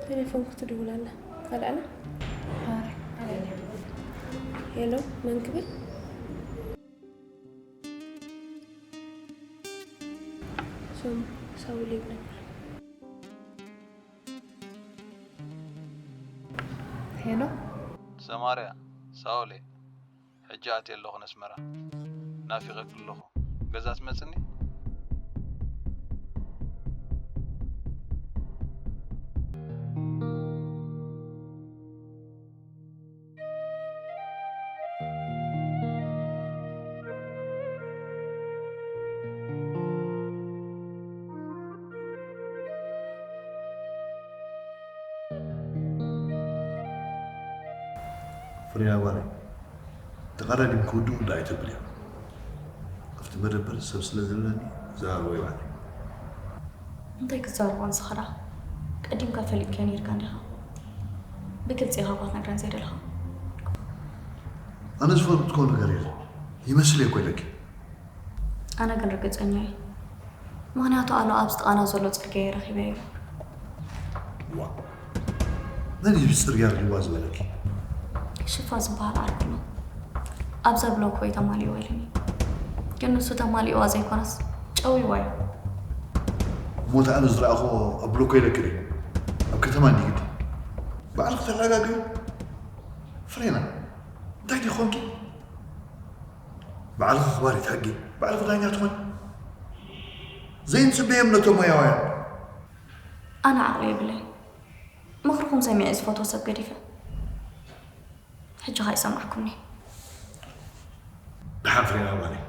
ቴሌፎን ክትድውል ኣላ። ካልኣና? ሄሎ፣ መን ክብል? ስም ሳውል ይብለኒ። ሄሎ። ሰማርያ፣ ሳውል እየ። ሕጂ ኣትየ ኣለኹ ነስመራ። ናፊቐኪ ኣለኹ። ገዛ ትመጽኒ? ፍሬና ጓለይ፣ ተቐዳዲምኪ ውድእ ውድእ ኣይተብልዮ። ኣብቲ መደበር ሰብ ስለ ዘለኒ ዘራርቦ ይባኒ። እንታይ ክትዛረቦ ንስኻ ደኣ? ቀዲምካ ፈሊጥካዮ ነይርካ እንዲኻ። ብግልጺ ኢኻ እኳ ክትነግረን ዘይደለኻ። ኣነ ዝፈልጥኮ ነገር የለን። ይመስል እኮ ኢለኪ። ኣነ ግን ርግጸኛ እየ። ምኽንያቱ ኣሉ ኣብዚ ጥቓና ዘሎ ጽርግያ እየ ረኺበዮ። ዋ፣ መን እዩ ጽርግያ ርኺብዋ ዝበለኪ? ሽፋ ዝበሃል ዓርኩ ነው። ኣብዛ ብሎኮ እዩ ተማሊእዋ ኢሉኒ። ግን ንሱ ተማሊእዋ ዘይኮነስ ጨውይዋ እዩ። እሞ እቲ ኣነ ዝረኣኹዎ ኣብ ብሎኮ ኢለኪ ድዩ? ኣብ ከተማ እንዲ ግዲ። ባዕልኺ ተረጋግዩ። ፍሬና፣ እንታይ ድዩ ኾንኪ? ባዕልኺ ኣኽባሪት ሕጊ፣ ባዕልኺ ዳኛ ትኾኒ። ዘይንጽበዮም ነቶም ሞያውያን። ኣነ ዓቕሊ የብለይ። ምኽርኹም ሰሚዐ ዝፈትዎ ሰብ ገዲፈ። ሕጂ ኸኣ ይሰማዕኩምኒ። ደሓን ፍሬና ጓለይ።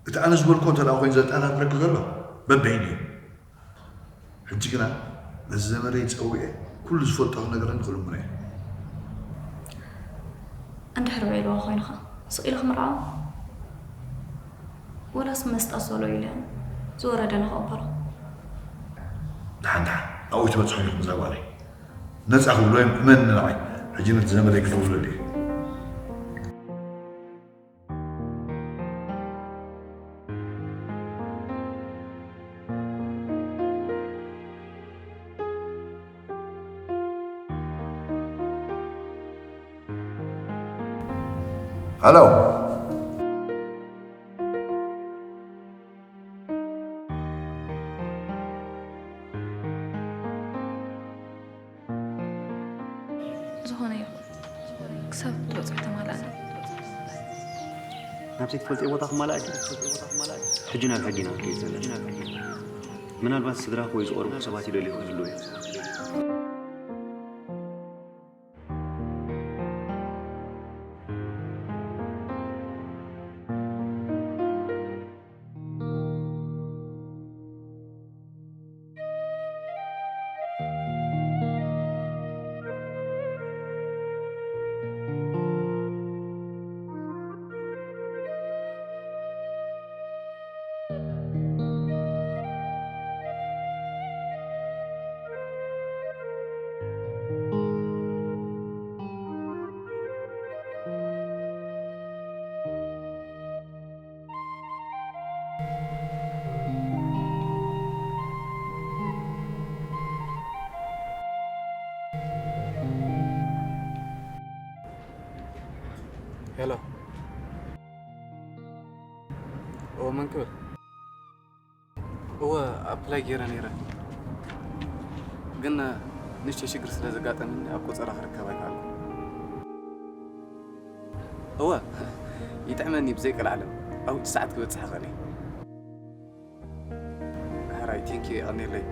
እቲ ኣነ ዝበልኩዎ እንተ ደኣ ኮይኑ ዘጠናክረኪ ዘሎ በበይኑ እዩ። ሕጂ ግና ነዚ ዘመደይ ጸዊዐ ኩሉ ዝፈልጦ ክነግረኒ ክልምኖ እየ። እንድሕር በይልዋ ኮይንኻ ስቕ ኢለ ክምርዓዋ? ወላስ መስጣ ሶሎ ኢለ ዝወረደ ንኽቕበሎ? ደሓን ደሓን ኣብኡ ትበጽሖም ኢኹም እዛ ጓለይ። ነጻ ክብልዎ እዮም እመኒ ንዓይ። ሕጂ ነቲ ዘመደይ ክድውለሉ እየ። ሃሎ። ዝኾነ ይኹን ክሳብ ትበጽሑ ተማልኣና። ናብ ዘይትፈልጥዮ ቦታ ክማልኣኪ? ሕጂ ናብ ሕጊ ኢና ንኸይድ ዘለና። ምናልባት ስድራኺ ወይ ዝቐርቡ ሰባት ይደልዩ ክህልዉ እዮም። ሄሎ። እወ፣ መን ክብል? እወ፣ ኣፕላይ ገይረ ነይረ። ግን ንእሽተይ ሽግር ስለ ዘጋጠመኒ ኣብ ቆጸራ ክርከብ ኣይከኣልኩን። እወ፣ ይጥዕመኒ ብዘይ ቀልዓለም። ኣብ ውጭ ሰዓት ክበጽሕ ይኽእል እየ። ሕራይ፣ ቴንኪዩ፣ የቐንየለይ።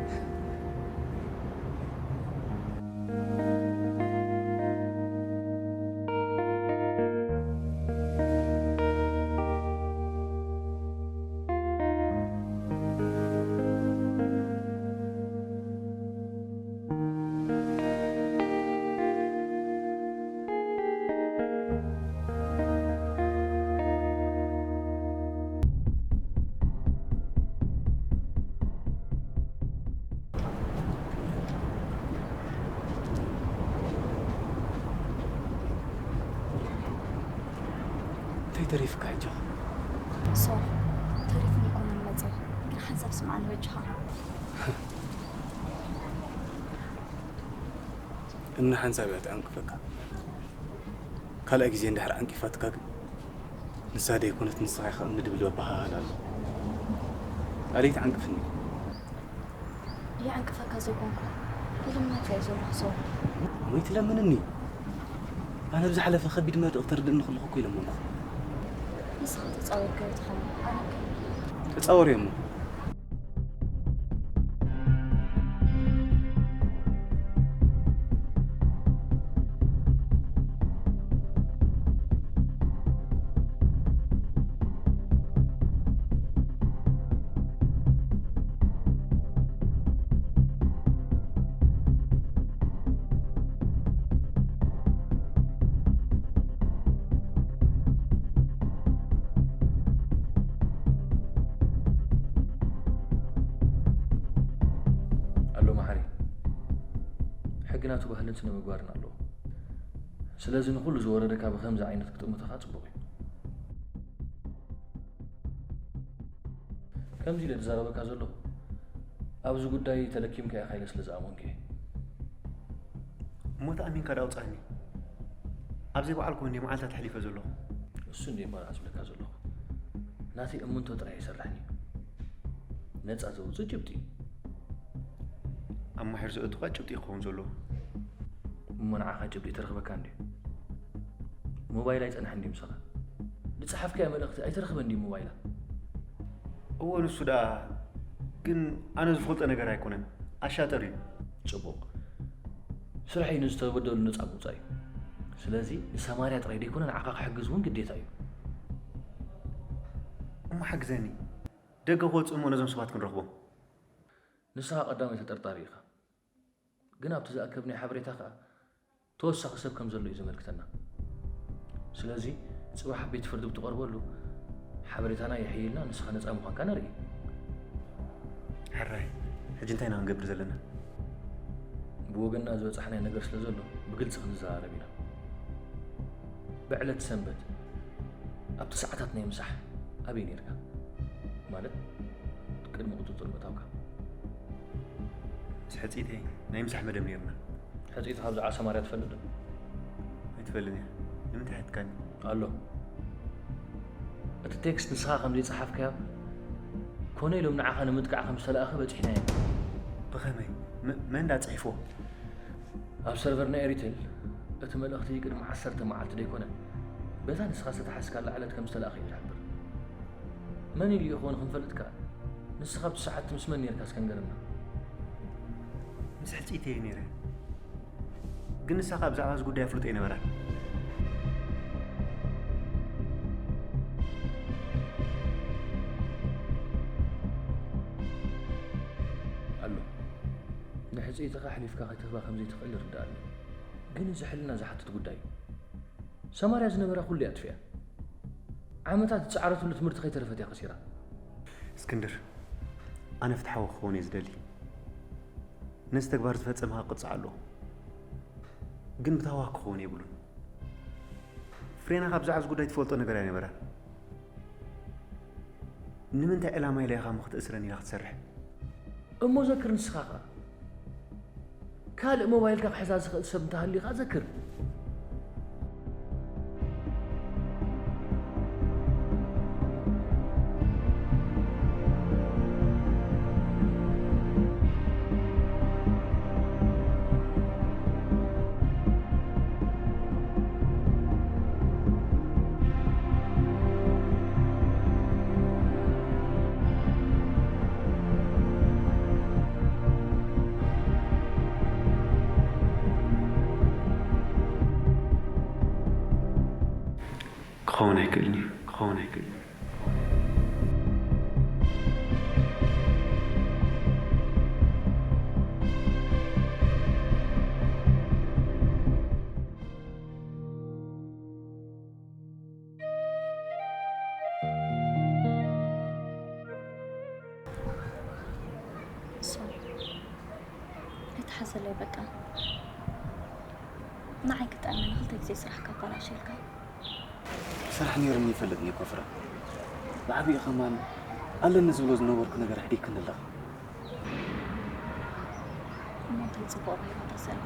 እንታይ ተሪፍካ ኣጆኻ? ሶሪ፣ ተሪፍኒ ኣይኮነን መጸ፣ ግን ሓንሳብ ስምዓኒ በጃኻ። እምኒ ሓንሳብ እያ ትዕንቅፈካ። ካልኣይ ግዜ እንድሕር ዓንቂፋትካ ግን፣ ንሳ ደይኮነት ንስኻ ኢኻ እምኒ ድብል በባህሃል ኣሎ። ኣደይ ትዓንቅፍኒ። ይዕንቅፈካ ዘይኮንኩ፣ ይልምነካ እየ ዘለኹ ሰው። ወይ ትለምንኒ? ኣነ ብዝሓለፈ ከቢድ መልእኽቲ ተርድእኒ ከለኹ እኮ ይለመንኩ። ንስኻ ተጻወርካዮ ትኸውን፣ ኣነ ከ? ተጻወርዮ እሞ። ኣሎ መሓሪ፣ ሕጊ ናቱ ባህልን ስነ ምግባርን ኣለዎ። ስለዚ ንኹሉ ዝወረደካ ብኸምዚ ዓይነት ክጥምቶ ከዓ ጽቡቕ እዩ። ከምዚ ኢለ ዝዛረበካ ዘለኹ ኣብዚ ጉዳይ ተለኪምካ ኢኻ ኢለ ስለ ዝኣመንኩ እየ። እሞ ተኣሚንካ ዶ ኣውጻእኒ? ኣብ ዘይበዓልኩ እንድየ መዓልታት ኣሕሊፈ ዘለኹ። እሱ እንድየ እሞ ንዓ ዝብለካ ዘለኹ። ናተይ እምንቶ ጥራይ ኣይሰርሕን እዩ። ነጻ ዘውጽእ ጭብጢ እዩ። ኣብ ማሕር ዘእቱ ኸኣ ጭብጢ ክኸውን ዘለዎ። እሞ ንዓኻ ጭብጢ ተረኽበካ እንድዩ። ሞባይል ኣይጸንሐን ድዩ ምሳኻ? ዝጸሓፍካዮ መልእኽቲ ኣይተረኽበን ድዩ ሞባይላ? እወ ንሱ ደኣ ግን ኣነ ዝፈልጦ ነገር ኣይኮነን። ኣሻጥር እዩ። ጽቡቕ። ስርሐይ ንዝተበደሉ ነጻ ምውጻእ እዩ። ስለዚ ንሰማርያ ጥራይ ደይኮነ ንዓኻ ክሕግዝ እውን ግዴታ እዩ። እሞ ሓግዘኒ። ደገ ክወጽእ እሞ ነዞም ሰባት ክንረኽቦም። ንስኻ ቀዳማይ ተጠርጣሪ ኢኻ። ግን ኣብቲ ዝኣከብናዮ ሓበሬታ ከኣ ተወሳኺ ሰብ ከም ዘሎ እዩ ዘመልክተና። ስለዚ ጽባሕ ቤት ፍርዲ ብትቐርበሉ ሓበሬታና የሕይልና ንስኻ ነጻ ምዃንካ ነርኢ። ሕራይ፣ ሕጂ እንታይ ኢና ክንገብር ዘለና? ብወገንና ዝበጻሕናዮ ነገር ስለ ዘሎ ብግልጺ ክንዘራረብ ኢና። ብዕለት ሰንበት ኣብቲ ሰዓታት ናይ ምሳሕ ኣበይ ነይርካ? ማለት ቅድሚ ቁጽጽር ምእታውካ። ምስ ሕጽይተይ ናይ ምሳሕ መደብ ነይርና። ሕጽይትኻ ብዛዕባ ሰማርያ ትፈልጥ ዶ? ኣይትፈልጥን እያ። ንምንታይ ሕትካኒ? ኣሎ። እቲ ቴክስት ንስኻ ከም ዘይጸሓፍካዮ ኮነ ኢሎም ንዓኻ ንምጥቃዕ ከም ዝተላእኸ በጺሕናዮ። ብኸመይ? መ- መን ዳ ጽሒፎ? ኣብ ሰርቨር ናይ ኤሪቴል እቲ መልእኽቲ ቅድሚ ዓሰርተ መዓልቲ ደይኮነ በታ ንስኻ ዝተታሕዝካላ ዕለት ከም ዝተላእኸ እዩ ዝሕብር። መን ኢሉ ይኸውን ክንፈልጥ ከኣ ንስኻ ኣብቲ ሰዓት ምስ መን ነይርካ እስከ ንገረና። ምስ ሕጽይተይ እየ ነይረ። ግን ንሳ ከኣ ብዛዕባ እዚ ጉዳይ ኣፍልጦ ኣይነበራን። ኣሎ። ንሕጽይትኻ ኣሕሊፍካ ከይትህባ ከም ዘይትኽእል ይርዳእ ኣሎ። ግን እዚ ሕልና ዝሓትት ጉዳይ እዩ። ሰማርያ ዝነበራ ኩሉ እያ ኣጥፊኣ። ዓመታት ዝጸዓረትሉ ትምህርቲ ከይተረፈት እያ ከሲራ። እስክንድር፣ ኣነ ፍትሓዊ ክኸውን እየ ዝደሊ። ነዚ ተግባር ዝፈጸመ ክቕጻዕ ኣለዎ። ግን ብታህዋኽ ክኸውን የብሉን። ፍሬና ካብ ብዛዕባ እዚ ጉዳይ ትፈልጦ ነገር ኣይነበራን። ንምንታይ ዕላማ ኢላ ኢኻ እሞ ክትእስረኒ ኢላ ክትሰርሕ? እሞ ዘክር ንስኻ ኸኣ ካልእ ሞባይልካ ክሕዛ ዝኽእል ሰብ እንተሃልዩ ኸኣ ዘክር። ክኸውን ኣይክእልን እዩ። ክኸውን ኣይክእልን እዩ። ኣይትሓዘለይ በቃ። ንዓይ ክትጠዕመኒ ክልተ ግዜ ስራሕካ ኣባላሽልካ። ስራሕ ነይሩኒ ይፈልጥኒ እኮ ፍረ። ብዓቢኡ ከማን ኣለኒ ዝብሎ ዝነበርኩ ነገር ኣሕዲግክኒ ኣለኻ። እሞ እንታይ ጽቡቕ ባይሮ ተሰኒ።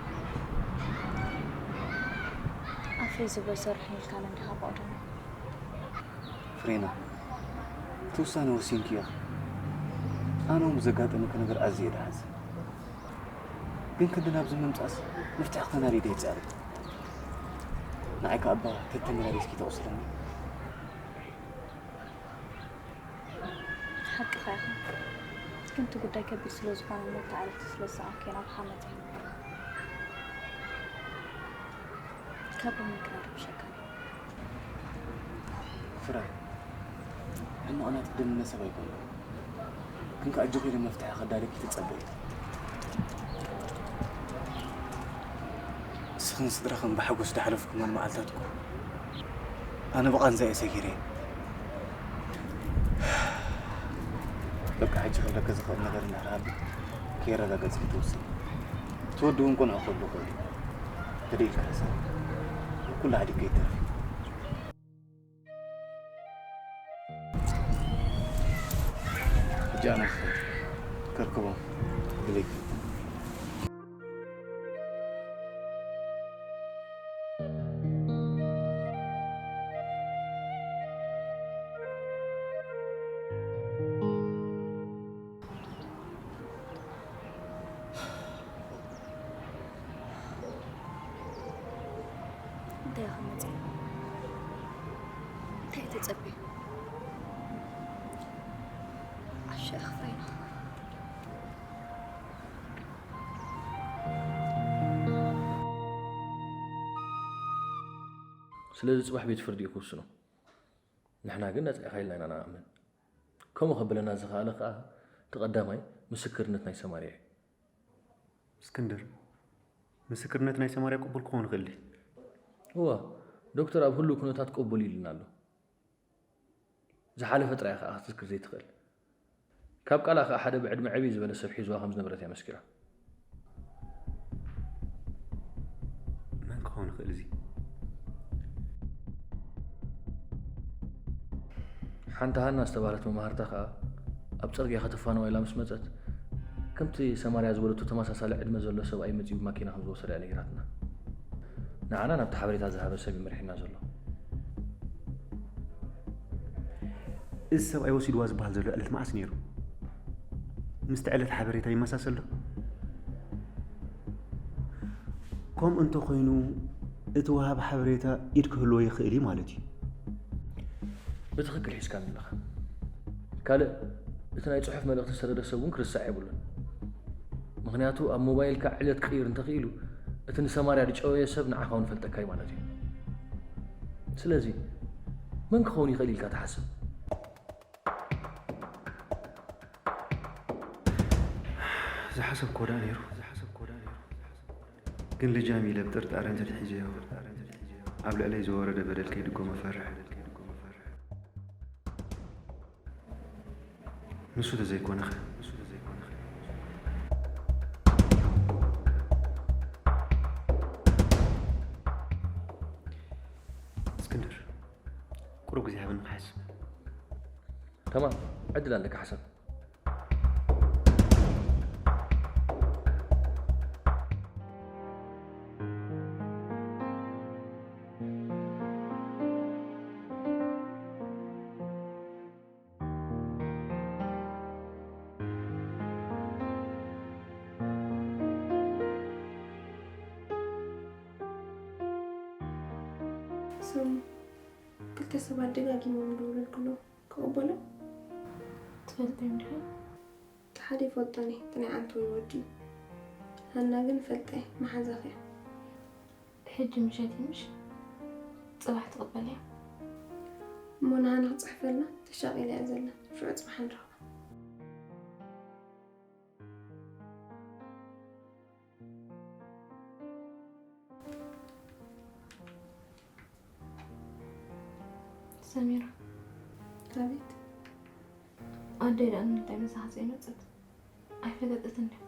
ኣፈይ ዝብል ሰርሕን ኢልካ ነንዲኻ ፈቕዶ። ፍሬና፣ እቲ ውሳነ ወሲንኪ ኢኻ። ኣነ እውን ብዘጋጠመኪ ነገር ኣዝየ እየ ዝሓዝን። ግን ክንዲ ናብዚ ምምጻእስ መፍትሒ ክተናድይ ዶ ይጻረፍ? ንዓይ ከኣ እባ ተተመላሊስኪ ተቕስለኒ። ሓቅኻ ኢኻ። ግን እቲ ጉዳይ ከቢድ ስለ ዝኾነ መተዓረቕቲ ስለ ዝሰኣንኩ እየ ናብኻ መጺኤ። ካብ ሎሚ ክንርብሸካ። ፍረ፣ ሕማቕ ናትኪ ደምነ ሰብ ኣይኮነን። ግን ከኣ ኣጆኺ ኢለ መፍትሒ ከዳልየኪ ትጸበይ። ንስኽን ስድራኽን ብሓጎስ ዝሓለፍኩማን መዓልታት እኮ ኣነ ብቓንዛ እየ ሰጊረ። በቃ ሕጂ ክብለኪ ዝኽእል ነገር እንድሕር ሃልዩ ከየረጋገጽኪ ትወስኒ። ትወዲ እውን ቅኑዕ ክህሉ ይኽእል እዩ። ተደይልካ ሕሰብ። ኩሉ ዓዲግ ከይተርፍ። ሕጂ ኣነ ክኸይድ ከርክቦም ኢለ ይፈልጥ። እንታይ ኢኻ መጺእ? እንታይ ተጸቢ? ዓሻ ኢኻ ፍሬና። ስለዚ ጽባሕ ቤት ፍርዲ እዩ ክውስኖ። ንሕና ግን ነጻ ኢኻ ኢልና ኢና ንኣምን። ከምኡ ከብለና ዝኸኣለ ከኣ እቲ ቀዳማይ ምስክርነት ናይ ሰማርያ እዩ። እስክንድር፣ ምስክርነት ናይ ሰማርያ ቅቡል ክኸውን ይኽእል ድዩ? እወ፣ ዶክተር ኣብ ህሉው ኩነታት ቅቡል እዩ ኢሉና ኣሎ። ዝሓለፈ ጥራይ ከኣ ክትዝክር ዘይትኽእል። ካብ ቃላ ከኣ ሓደ ብዕድመ ዕብይ ዝበለ ሰብ ሒዝዋ ከም ዝነበረት እያ መስኪራ። መን ክኸውን ይኽእል እዚ? ሓንቲ ሃና ዝተባህለት መማህርታ ከኣ ኣብ ጽርግያ ከተፋንዋ ኢላ ምስ መጸት፣ ከምቲ ሰማርያ ዝበለቶ ተመሳሳሊ ዕድመ ዘሎ ሰብኣይ መጺኡ ብማኪና ከም ዝወሰዳ እያ ነጊራትና። ንዓና ናብቲ ሓበሬታ ዝሃበ ሰብ እዩ መሪሕና ዘሎ። እዚ ሰብኣይ ወሲድዋ ዝበሃል ዘሎ ዕለት መዓስ ነይሩ? ምስቲ ዕለት ሓበሬታ ይመሳሰል ዶ? ከምኡ እንተኾይኑ እቲ ወሃቢ ሓበሬታ ኢድ ክህልዎ ይኽእል እዩ ማለት እዩ። ብትኽክል ሒዝካኒ ኣለኻ። ካልእ እቲ ናይ ጽሑፍ መልእኽቲ ዝሰደደ ሰብ እውን ክርስዕ የብሉን። ምኽንያቱ ኣብ ሞባይልካ ዕለት ክቕይር እንተኽኢሉ እቲ ንሰማርያ ዝጨወየ ሰብ ንዓኻ እውን ይፈልጠካ እዩ ማለት እዩ። ስለዚ መን ክኸውን ይኽእል ኢልካ ትሓስብ? ዝሓሰብክዎ ደኣ ነይሩ። ግን ልጃም ኢለ ብጥርጣረ እንተትሒዘዮ ኣብ ልዕለይ ዝወረደ በደል ከይድገሞ እፈርሕ። ንሱ ተዘይኮነኸ እስክንድር፣ ቁሩብ ግዜ ሃበኒ ክሓስብ። ተማም፣ ዕድል ኣለካ፣ ሓሰብ። ስሙ፣ ክልተ ሰባት ደጋጊሞም ይደውለልኩ ኣለዉ። ክቕበሎ? ትፈልጥዮም ዲኺ? እቲ ሓደ ይፈልጦን እየ፣ እቲ ናይ ዓንተወይ ወዲ እዩ። ሃና ግን ፈልጠ እየ፣ መሓዛኺ እያ። ሕጂ ምሸት እዩ ምሽ? ጽባሕ ትቕበልያ? እሞ ንሃና ክጽሕፈላ ተሻቒላ እያ ዘላ። ሽዑ ጽባሕ ንራኸብ። ሰሚራ። ኣቤት። ኣደይ ደኣ ንምንታይ ምሳኻ ዘይመጸት? ኣይፈለጠትን ድያ?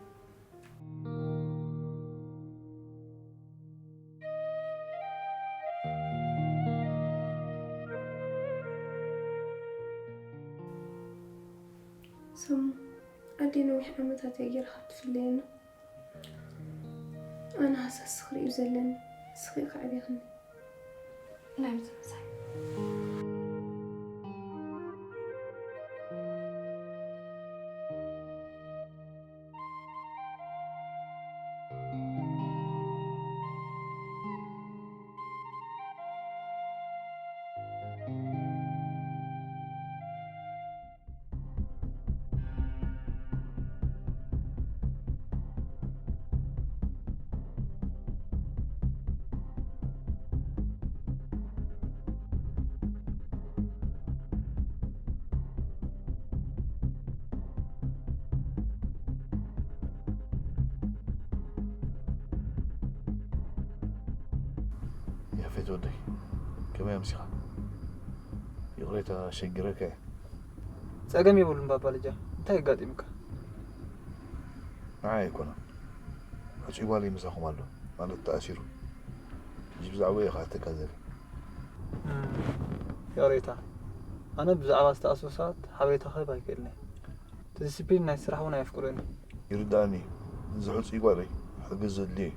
ሰሙ፣ ኣደይ ነዊሕ ዓመታት እያ ገይራ ካብ ትፍለየና። እቲ ኣነ ሃሳስ ስኽሪ እዩ ዘለኒ። ስኺ ከዕብየኽኒ። ናይ ምዝምዛይ። ያፌት ወደይ፣ ከመይ ኣምሲኻ? ይቕሬታ ሸጊረካ እየ። ጸገም የብሉን ባባ ልጃ፣ እንታይ ኣጋጢሙካ? ንዓይ ኣይኮነን፣ ሕጹይ ጓለይ ምሳኹም ኣሎ፣ ማለት ተኣሲሩ። ሕጂ ብዛዕባ ኢኻ ተካዘቢ። እም፣ ይቕሬታ፣ ኣነ ብዛዕባ ዝተኣስሩ ሰባት ሓበሬታ ክህብ ኣይክእልን እየ። እቲ ዲሲፕሊን ናይ ስራሕ እውን ኣየፍቅዶን እዩ። ይርዳእኒ እዩ። እዚ ሕጹይ ጓለይ ሕግዝ ዘድልዮ እዩ።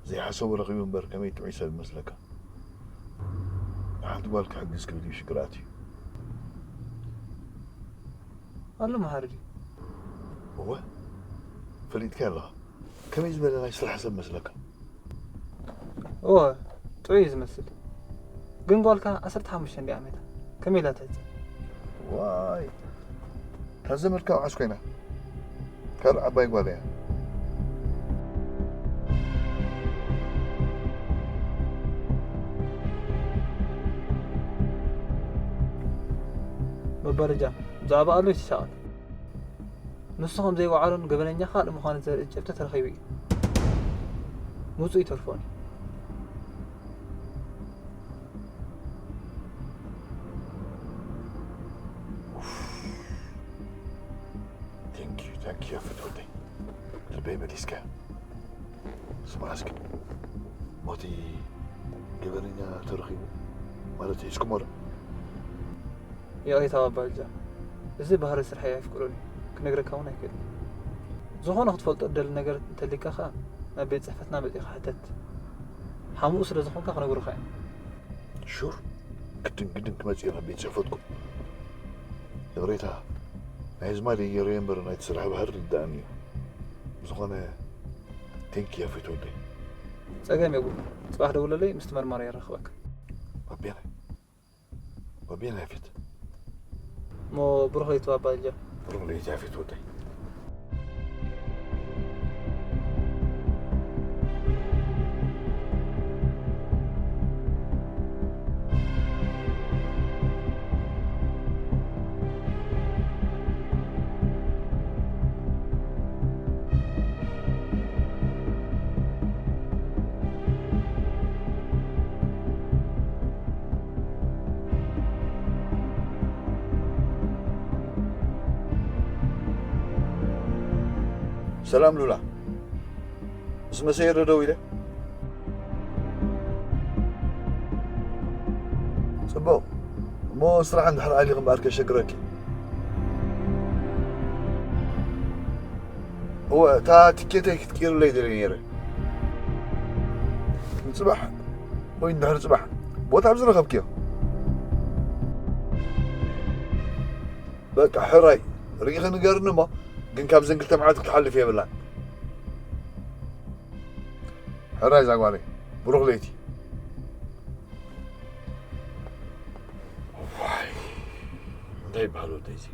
ዘይሓሰቦ ረኺቡ እምበር ከመይ ጥዑይ ሰብ ይመስለካ? ንሓንቲ ጓል ክሕግዝ ክብል እዩ ሽግር ኣትዩ። ኣሎ መሃሪ ድዩ? እወ፣ ፈሊጥካ ኣለኻ። ከመይ ዝበለ ናይ ስራሕ ሰብ መስለካ? እወ፣ ጥዑይ እዩ ዝመስል። ግን ጓልካ ዓሰርተ ሓሙሽተ እንዲያ ዓመታ። ከመይ ኢላ ትሕጸብ? ዋይ፣ እታ ዘመድካ መዓስ ኮይና? ካልእ ዓባይ ጓል እያ። መባረጃ፣ ብዛዕባ ኣሉ ይትሻቐል። ንሱ ከም ዘይወዓሎን ገበነኛ ካልእ ምዃኑ ዘርኢ ጭብጢ ተረኺቡ እዩ። ምውጽኡ ይተርፎን እዩ። Thank you, thank you ያፌት ወደይ፣ ልበይ መሊስካ። ስማዕ እስኪ፣ ሞቲ ገበነኛ ተረኺቡ ማለት ሒዝኩሞ ዶ? ይቕሬታ ባባ ልጃ፣ እዚ ባህሪ ስርሐይ ኣይፍቅዶን እዩ፣ ክነግረካ እውን ኣይክእልን። ዝኾነ ክትፈልጦ እደሊ ነገር እንተሊካ ኸኣ ናብ ቤት ጽሕፈትና መጺኻ ሕተት። ሓሙኡ ስለ ዝኾንካ ክነግሩኻ እዮም። ሹር፣ ግድን ግድን ክመጽእ እየ ናብ ቤት ጽሕፈትኩም። ይቕሬታ፣ ናይ ኣዝማድ የየረዮ እምበር ናይቲ ስራሕ ባህሪ ርዳእኒ እዩ። ብዝኾነ፣ ቴንኪ ያፌት ወደይ። ጸገም የብሉን። ጽባሕ ደውለለይ፣ ምስቲ መርማሪ የራኽበካ። ኣቤነ። ወቤን ያፌት። እሞ ብሩኽ ለይቲ ባባ ልጃ። ብሩኽ ለይቲ ያፌት ወደይ። ሰላም ሉላ፣ ምስ መሰየ ዶ ደው ኢለ? ጽቡቕ። እሞ ስራሕ እንድሕር ኣሊኺ እምበኣር ከሸግረኪ። እወ፣ እታ ትኬተይ ክትቅይርለይ ደልየ ነይረ። ንጽባሕ ወይ እንድሕሪ ጽባሕ ቦታ ኣብ ዝረኸብክዮ። በቃ ሕራይ ርኢኺ ንገርኒ እሞ፣ ግን ካብዘን ክልተ መዓልቲ ክትሓልፍ የብላን። ሕራይ እዛ ጓለይ፣ ብሩኽ ለይቲ። ዋይ፣ እንታይ ይበሃል ወደይ እዚ?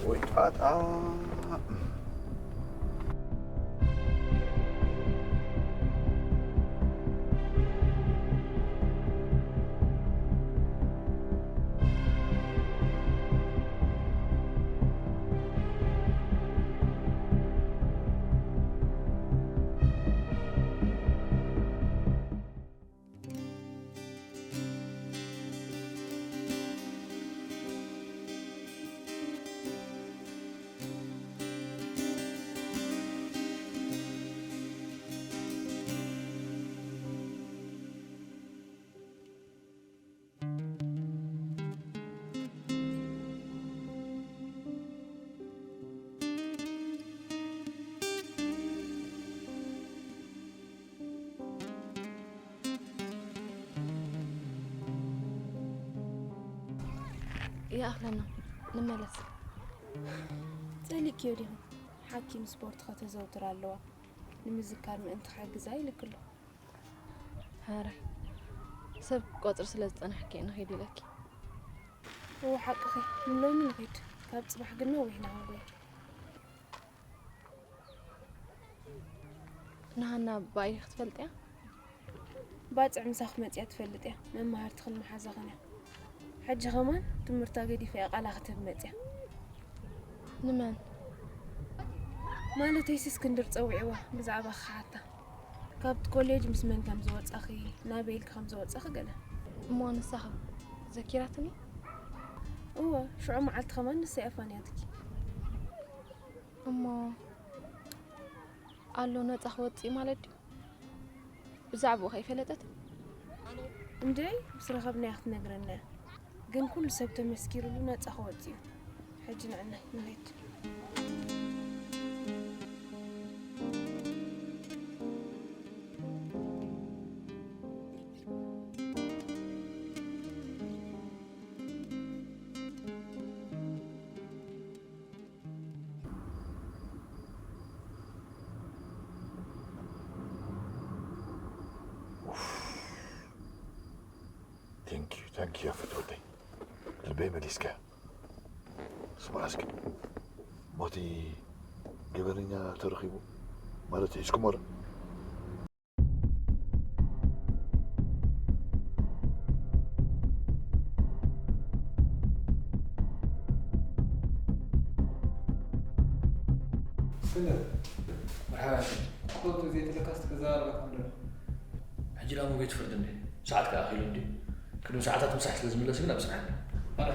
ወይ ጣጣ። ይኣኽለና፣ ንመለስ። ጸሊእክዮ ዲኺ? ሓኪም ስፖርት ከተዘውትር ኣለዋ፣ ንምዝካር ምእንቲ ክሕግዛ ኢልክሎ። ሕራይ፣ ሰብ ቆጽሪ ስለ ዝጸናሕኪ እየ ንኺድ ኢለኪ። እወ ሓቅኺ፣ ንሎሚ ንኺድ፣ ካብ ጽባሕ ግን ነዊሕ ኢና ክንጎየ። ንሃና ባዕልኺ ትፈልጥያ? ባጽዕ ምሳኺ መጺኣ ትፈልጥ እያ፣ መማህርትኽን መሓዛኽን እያ። ሕጂ ከማን ትምህርታ ገዲፋ እያ ቃላ ክትህብ መጺኣ። ንመን? ማለተይሲ እስክንድር ጸዊዕዋ ብዛዕባኺ ክሓታ። ካብቲ ኮሌጅ ምስ መን ከም ዝወጻኺ፣ ናበይ ኢልኪ ከም ዝወጻኺ ገለ። እሞ ንሳኸ ዘኪራትኒ? እወ፣ ሽዑ መዓልቲ ከማን ንሳ እያ ፋንያትኪ። እሞ ኣሎ ነጻ ክወጽእ ማለት ድዩ? ብዛዕባኡ ከይፈለጠት? እንድዒ፣ ምስ ረኸብናያ ክትነግረና እያ። ግን ኩሉ ሰብ ተመስኪሩሉ ነጻ ክወጽእ እዩ። ሕጂ ንዕናይ ንኺድ። Thank you, thank you፣ ኣፈት ወደይ፣ ልበይ መሊስካ። ስማዕ እስኪ፣ ሞቲ ገበነኛ ተረኺቡ ማለት ሒዝኩሞ ዶ? ስለ መርሓባ፣ ኮቱ ዘይትለካስ ትዛረበካ እንዶ። ሕጂ ደኣ ቤት ፍርዲ እንዴ? ሰዓት ከኣ ኣኺሉ እንዴ? ቅድሚ ሰዓታት ምሳሕ ስለ ዝምለስ ግን ኣብጽሓኒ። ኣረ፣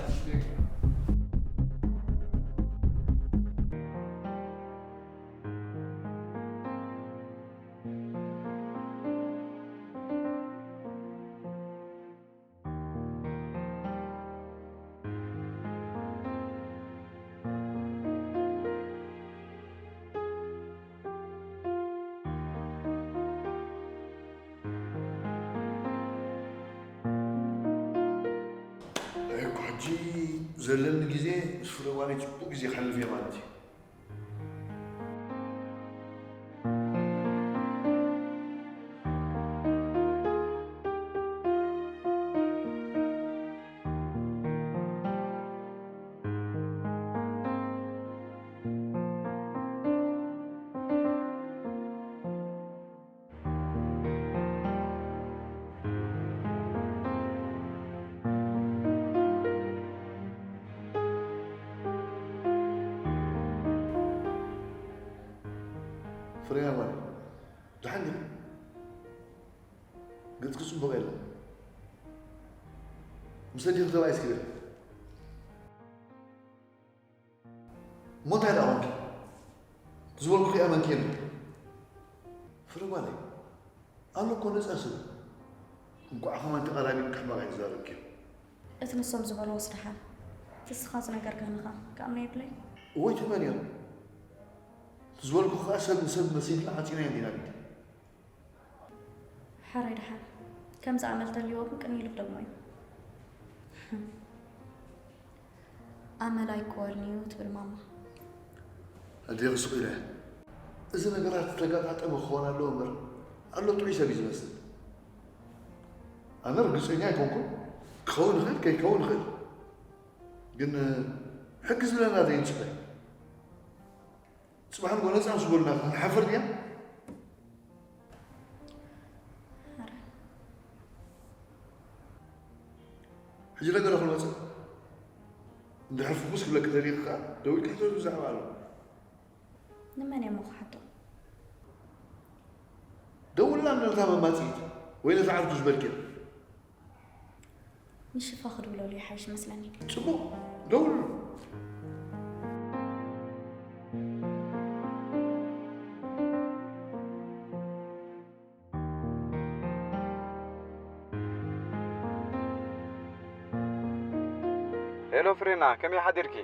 ሕጂ ዘለኒ ግዜ ምስ ፍረ ጓለይ ጽቡቕ ግዜ ከሕልፍ እየ ማለት እዩ። ፍሬያ ጓል፣ ደሓን ዲኺ? ገጽኪ ጽቡቕ የለን። ምስ ኣዴኺ ተባኢስኪ ዲኺ? እሞ እንታይ ደኣ ኾንኪ? እቲ ዝበልኩኺ ኣመንክየኒ። ፍረ ጓለይ፣ ኣሎ እኮ ነጻ ሰብ። እንቋዕ ከማን ተቐራቢኒ ሕማቕ ኣይትዛረብኪ። እቲ ንሶም ዝበልዎስ ደሓን? እቲ ንስኻ ዝነገርካኒ ኸኣ ክኣምኖ የብለይን? እወ ኣይትእመንዮን። እቲ ዝበልኩኺ ኸኣ ሰብ ንሰብ መሲልና ዓጺናዮ እንዲና ግዲ። ሕራይ ደሓን። ከምዚ ኣመል ተልይዎ ግን ቅንይ ኢሉ ክደግሞ እዩ። ኣመል ኣይኮርን'ዩ ትብል ማማ። ኣዴኺ ስቕ ኢለ፣ እዚ ነገራት ዝተገጣጠመ ክኸውን ኣለዎ እምበር፣ ኣሎ ጥዑይ ሰብ እዩ ዝመስል። ኣነ ርግጸኛ ኣይኮንኩን፣ ክኸውን ይኽእል ከይከውን ይኽእል። ግን ሕጊ ዝብለና ዘይንስመዕ። ጽባሕ ንግሆ ነጻ ምስ በሉና ክንሓፍር ድያ? ሕጂ ነገር ክንወጽእ እንድሕር ፍኹስ ክብለኪ ደሊኺ ከኣ ደዊልኪ ሕተቱ ብዛዕባ ኣሎ። ንመን እየ እሞ ክሓቶ? ደውልና ነታ መማጽኢት ወይ ነታ ዓርኩ ዝበልክያ። ንሽፋ ክድውለሉ ይሓይሽ መስለኒ። ጽቡቕ፣ ደውሉ። ሄሎ ፍሬና፣ ከመይ ሓዲርኪ?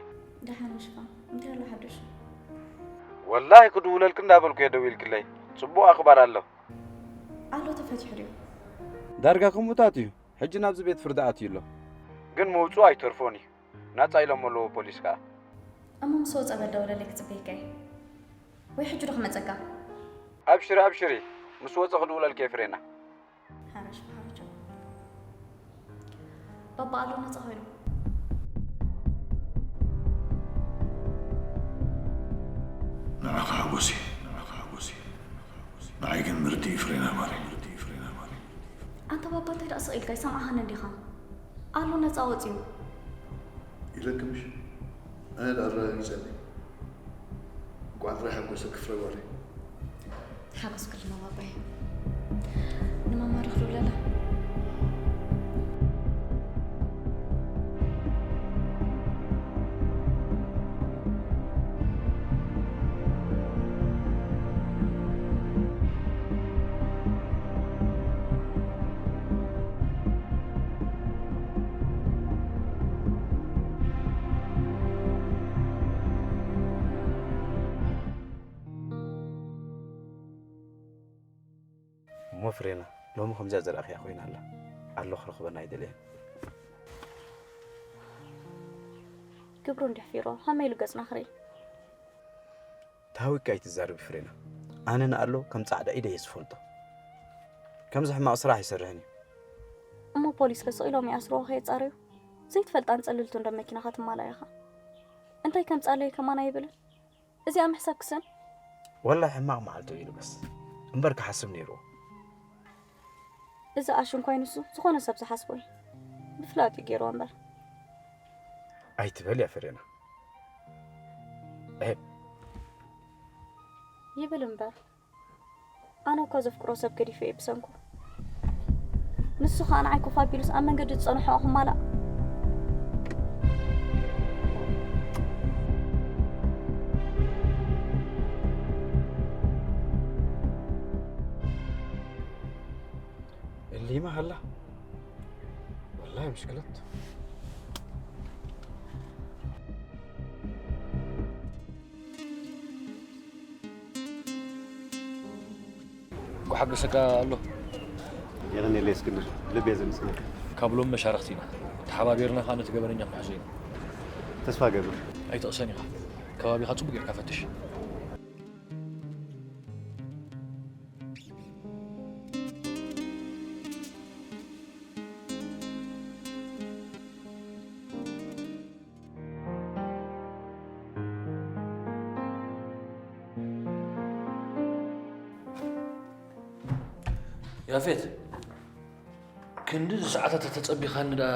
ደሓን ሽፋ፣ እንታይ ኣሎ ሓድሽ? ወላሂ ክድውለልኪ እንዳበልኩ እየ ደዊልክለይ። ጽቡቕ ኣኽባር ኣሎ። ኣሎ ተፈቲሑ ድዩ? ዳርጋ ከምኡታት እዩ። ሕጂ ናብዚ ቤት ፍርዲ ኣትዩ ኣሎ። ግን ምውጽኡ ኣይተርፎን እዩ። ናጻ ኢሎሞ ኣለዉ ፖሊስ ከኣ። እሞ ምስ ወጸ በል ደውለለይ ክጽበየካ እየ። ወይ ሕጂ ዶ ክመጸካ? ኣብሽሪ ኣብሽሪ፣ ምስ ወጸ ክድውለልኪ እየ ፍሬና። ሓረሽ ብሓረሽ። ባባ ኣሎ ነጻ ኮይኑ። ንዓኻ ሓጎስ እየ፣ ንዓኻ ሓጎስ እየ። ንዓይ ግን ምርዲ እዩ ፍሬና ማሪ፣ ምርዲ እዩ ፍሬና ማሪ። ኣንታ ባባ እንታይ ደኣ ስቕ ኢልካ ይሰምዓኻን እንዲኻ? ኣሎ ነጻ ወጺኡ። ኢለኪ ምሽ? ኣነ ደኣ ኣረጋጊጸኒ። እንቋዕ ጥራይ ሓጎሰኪ ፍረ ጓለይ። ተሓጎስኩ ድማ ባባየ። ንማማ ዶ ክደውለላ? እሞ ፍሬና፣ ሎሚ ከምዚኣ ዘርእኽያ ኮይና ኣላ። ኣሎ ክረኽበና ኣይደለየን። ግብሩ እንድሕፊሮ፣ ከመይ ኢሉ ገጽና ክርኢ? ተሃዊካ ኣይትዛረቢ ፍሬና። ኣነ ንኣሎ ከም ጻዕዳ ኢደ እየ ዝፈልጦ። ከምዚ ሕማቕ ስራሕ ኣይሰርሕን እዩ። እሞ ፖሊስ ከ ስቕ ኢሎም ይኣስርዎ ከየጻረዩ? ዘይትፈልጣን ጸለልቱ እንዶ መኪናኻ ትማላእ ኢኻ። እንታይ ከም ጻለየ ከማን ኣይብልን። እዚኣ ምሕሳብ ክሰን? ወላሂ ሕማቕ መዓልቱ እዩ ልበስ። እምበር ክሓስብ ነይርዎ። እዚ ኣሽንኳይ ንሱ ዝኾነ ሰብ ዝሓስቦ እዩ። ብፍላጥ እዩ ገይርዎ እምበር። ኣይትበል ያ ፍሬና። ኤ፣ ይብል እምበር። ኣነ እኮ ዘፍቅሮ ሰብ ገዲፈ እየ ብሰንኩ። ንሱ ኸኣ ንዓይ ኮፍ ኣቢሉስ ኣብ መንገዲ ዝጸንሖ ክማላእ። እሊማ ሃላ ወላሂ ምሽክለት። ክሓግዘካ ኣሎ። የቐንየለይ እስክንድር፣ ብልቢ እየ ዘመስግነካ። ካብ ሎም መሻርኽቲ ኢና። ተሓባቢርና ከኣ ነቲ ገበነኛ ክንሕዞ ኢና። ተስፋ እገብር። ኣይትቕሰን ኢኻ። ከባቢኻ ጽቡቕ ጌርካ ፈትሽ። ያፌት፣ ክንድዚ ሰዓታት ተጸቢኻኒ ደኣ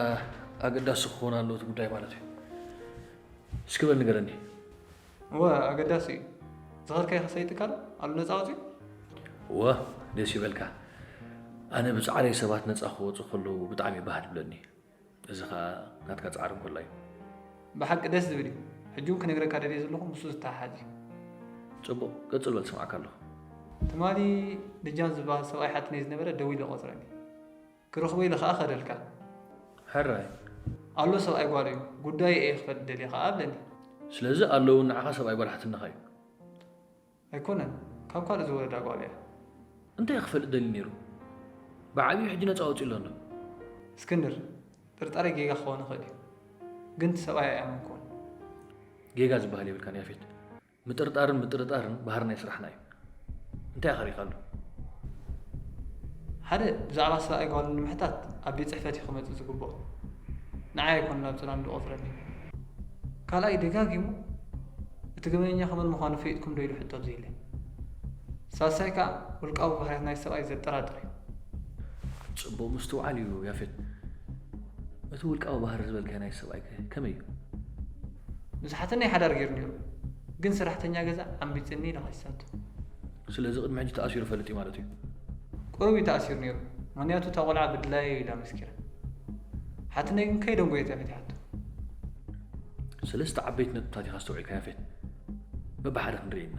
ኣገዳሲ ክኸውን ኣለዎ እቲ ጉዳይ ማለት እዩ። እስኪ በል ንገረኒ። እወ፣ ኣገዳሲ እዩ። ዝኸድካዮ ከሰይጥካ ዶ? ኣሉ ነጻ ወጺኡ? እወ፣ ደስ ይበልካ። ኣነ ብጻዕረይ ሰባት ነጻ ክወጹ ከለዉ ብጣዕሚ ባህ ድብለኒ። እዚ ኸኣ ናትካ ጻዕሪ እንኮላ እዩ። ብሓቂ ደስ ዝብል እዩ። ሕጂ እውን ክነግረካ ደልየ ዘለኹ ምስኡ ዝተሓሓዝ እዩ። ጽቡቕ፣ ቅጽል በል፣ ስምዓካ ኣለኹ። ትማሊ ልጃን ዝበሃል ሰብኣይ ሓትነይ ዝነበረ ደዊሉ ቆጽረኒ። ክረኽቦ ኢለ ኸኣ ከደልካ። ሕራይ። ኣሎ ሰብኣይ ጓለዩ፣ ጉዳይ እየ ክፈልጥ ደልየ ኸኣ ኣብለኒ። ስለዚ ኣሎ እውን ንዓኻ ሰብኣይ ጓል ሓትነኻ እዩ። ኣይኮነን፣ ካብ ካልእ ዝወለዳ ጓል እያ። እንታይ ክፈልጥ ደልዩ ነይሩ? ብዓብዩ ሕጂ ነጻ ወጺኡ ኣሎ እንዶ? እስክንድር፣ ጥርጣረ ጌጋ ክኸውን ይኽእል እዩ። ግን እቲ ሰብኣይ ኣይኣመንኩዎን። ጌጋ ዝበሃል የብልካን ያፌት። ምጥርጣርን ምጥርጣርን ባህሪ ናይ ስራሕና እዩ። እንታይ ኢኻ ሪእኻሉ? ሓደ፣ ብዛዕባ ሰብኣይ ጓሉ ንምሕታት ኣብ ቤት ጽሕፈት እዩ ክመጽእ ዝግብኦ። ንዓይ ኣይኮነን ናብ ጽላል ዝቖጽረኒ። ካልኣይ፣ ደጋጊሙ እቲ ገበነኛ ከመን ምዃኑ ፈሊጥኩም ዶ ኢሉ ሕቶ ኣብዚህለይ። ሳልሳይ ከኣ ውልቃዊ ባህርያት ናይ ሰብኣይ ዘጠራጥር እዩ። ጽቡቕ ምስትውዓል እዩ ያፌት። እቲ ውልቃዊ ባህሪ ዝበልካዮ ናይ ሰብኣይ ከ ከመይ እዩ? ምስ ሓትነይ ሓዳር ገይሩ ነይሩ፣ ግን ሰራሕተኛ ገዛ ኣምቢጽኒ ኢለ ከሲሳቶ። ስለዚ ቅድሚ ሕጂ ተኣሲሩ ይፈልጥ እዩ ማለት እዩ? ቁሩብ እዩ ተኣሲሩ ነይሩ፣ ምኽንያቱ እታ ቆልዓ ብድላየይ እዩ ኢላ መስኪራ። ሓትነይ ግን ከይደንጎየት እያ ፈቲሓቶ። ሰለስተ ዓበይቲ ነጥብታት ኢኻ ኣስተውዒልካ ያፌት። በብሓደ ክንርኢ ኢና።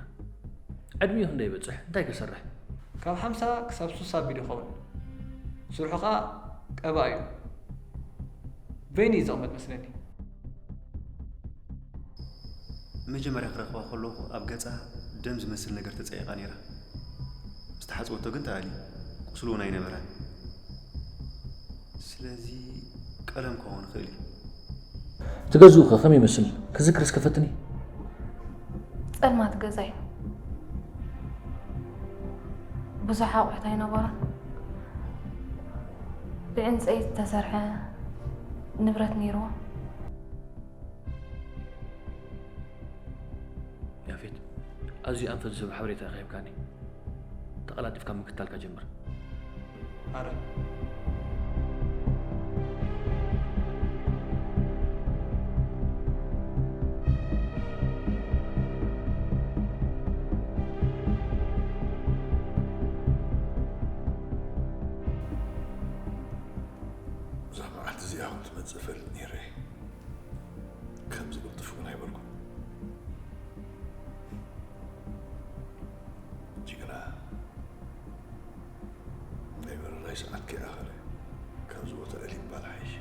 ዕድሚኡ ክንደይ ይበጽሕ? እንታይ ከሰርሕ? ካብ ሓምሳ ክሳብ ሱሳ ኣቢሉ ይኸውን። ስርሑ ኸኣ ቀባእ እዩ። በይኑ እዩ ዝቕመጥ መስለኒ። መጀመርያ ክረኽባ ከለኹ ኣብ ገጻ ደም ዝመስል ነገር ተጸይቓ ነይራ። ምስ ተሓጽበቶ ግን ተኣልዩ። ቁስሊ እውን ኣይነበራን። ስለዚ ቀለም ክኸውን ይኽእል እዩ። እቲ ገዝኡ ከ ከመይ ይመስል? ክዝክር እስከ ፈትኒ። ጸልማት ገዛ እዩ። ብዙሕ ኣቑሑት ኣይነበሮን። ብዕንፀይቲ ዝተሰርሐ ንብረት ነይርዎ። ያፌት፣ ኣዝዩ ኣንፈት ዝህብ ሓበሬታ ኢኻ ሂብካኒ። ተቐላጢፍካ ምክትታልካ ጀምር። ኣረ። እዛ መዓልቲ እዚኣ እውን ትመጽእ እፈልጥ ነይረ። ከምዚ ቅልጥፍ እውን ኣይበልኩን። ጅግና፣ ናይ በረራይ ሰዓት ከይኣኸለ ካብዚ ቦታ እልይ ምባል ሓይሽ።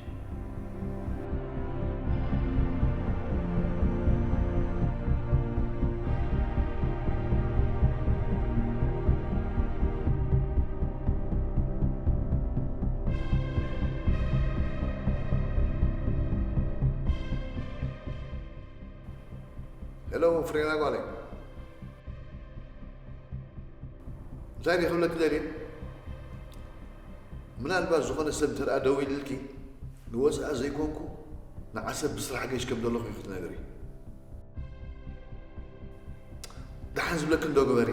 ሄሎ ፍሬና ጓለይ፣ እንታይ ድየ ክብለኪ ደልየ? ምናልባት ዝኾነ ሰብ እንተ ደኣ ደዊሉልኪ፣ ንወፃኢ ዘይኮንኩ ንዓሰብ ብስራሕ ገይሽ ከም ዘለኹ እዩ ክትነግሪ። ደሓን ዝብለኪ እንዶ ግበሪ።